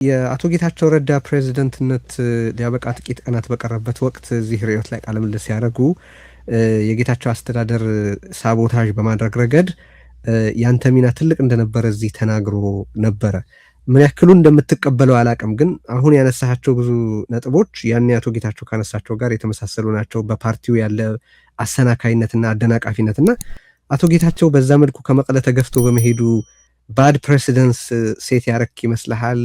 የአቶ ጌታቸው ረዳ ፕሬዚደንትነት ሊያበቃ ጥቂት ቀናት በቀረበት ወቅት እዚህ ርዕዮት ላይ ቃለ ምልልስ ሲያደርጉ የጌታቸው አስተዳደር sabotage በማድረግ ረገድ ያንተ ሚና ትልቅ እንደነበረ እዚህ ተናግሮ ነበረ። ምን ያክሉ እንደምትቀበለው አላቅም፣ ግን አሁን ያነሳቸው ብዙ ነጥቦች ያኔ አቶ ጌታቸው ካነሳቸው ጋር የተመሳሰሉ ናቸው። በፓርቲው ያለ አሰናካይነትና አደናቃፊነትና አቶ ጌታቸው በዛ መልኩ ከመቀለ ተገፍቶ በመሄዱ bad precedence set ያረክ ይመስልሃል?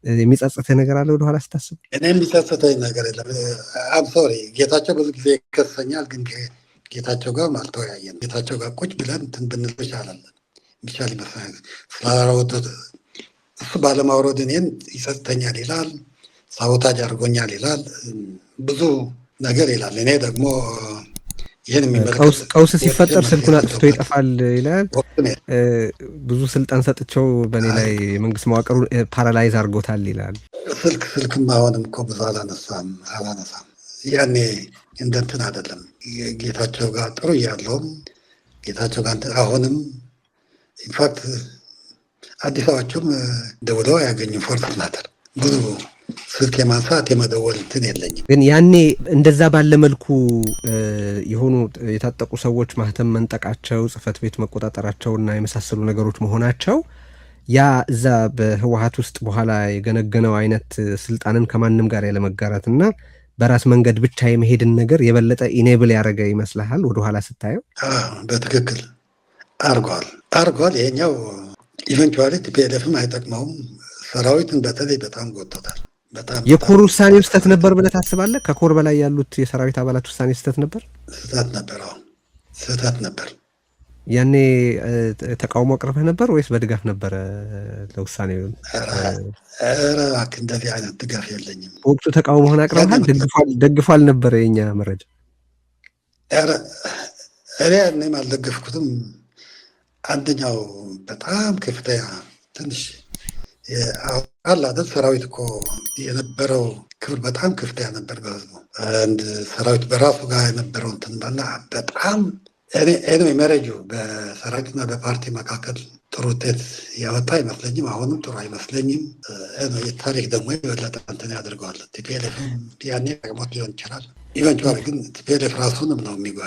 የሚጸጽትህ ነገር አለ ወደኋላ ስታስብ? እኔ የሚጸጽተኝ ነገር የለም። I'm sorry፣ ጌታቸው ብዙ ጊዜ ይከሰኛል፣ ግን ጌታቸው ጋር አልተወያየንም። ጌታቸው ጋር ቁጭ ብለን እንትን ብንል ይቻላል፣ የሚቻል ይመስለኛል። ስላላወረደ፣ እሱ ባለማውረድ እኔን ይጸጽተኛል ይላል፣ sabotage አድርጎኛል ይላል፣ ብዙ ነገር ይላል። እኔ ደግሞ ይህን የሚመለከት ቀውስ ሲፈጠር ስልኩን አጥፍቶ ይጠፋል ይላል። ብዙ ስልጣን ሰጥቸው በእኔ ላይ የመንግስት መዋቅሩ paralyze አድርጎታል ይላል። ስልክም አሁንም እኮ ብዙ አላነሳም። ያኔ እንደ እንትን አይደለም። ጌታቸው ጋር ጥሩ እያለውም ጌታቸው ጋር አሁንም in fact አዲስ አበባቸውም ደውለው አያገኙም። For that matter ብዙ ስልክ የማንሳት የመደወል እንትን የለኝም። ግን ያኔ እንደዛ ባለ መልኩ የሆኑ የታጠቁ ሰዎች ማህተም መንጠቃቸው፣ ጽህፈት ቤት መቆጣጠራቸው እና የመሳሰሉ ነገሮች መሆናቸው ያ እዛ በህወሀት ውስጥ በኋላ የገነገነው አይነት ስልጣንን ከማንም ጋር ያለመጋራት እና በራስ መንገድ ብቻ የመሄድን ነገር የበለጠ enable ያደረገ ይመስልሃል ወደኋላ ስታየው? በትክክል አርጓል፣ አርጓል። ይሄኛው eventually TPLF ም አይጠቅመውም። ሰራዊትን በተለይ በጣም ጎድቶታል። በጣም። የኮር ውሳኔው ስህተት ነበር ብለህ ታስባለህ? ከኮር በላይ ያሉት የሰራዊት አባላት ውሳኔ ስህተት ነበር? ስህተት ነበር። አዎ፣ ስህተት ነበር። ያኔ ተቃውሞ አቅርበህ ነበር ወይስ በድጋፍ ነበረ ለውሳኔው? ኧረ እባክህ፣ እንደዚህ አይነት ድጋፍ የለኝም። በወቅቱ ተቃውሞህን አቅርበሃል? ደግፏል ነበረ የኛ መረጃ። ኧረ እኔ እኔም አልደገፍኩትም። አንደኛው በጣም ከፍተኛ ትንሽ አለ አይደል፣ ሰራዊት እኮ የነበረው ክብር በጣም ከፍተኛ ነበር በህዝቡ። አንድ ሰራዊት በራሱ ጋር የነበረው እንትን እና በጣም anyway marriage ኡ በሰራዊትና በፓርቲ መካከል ጥሩ ውጤት ያወጣ አይመስለኝም። አሁንም ጥሩ አይመስለኝም። ታሪክ ደግሞ የበለጠ እንትን ያደርገዋል። TPLF ም ያኔ ጠቅሞት ሊሆን ይችላል። Eventually ግን TPLF ራሱንም ነው የሚጎ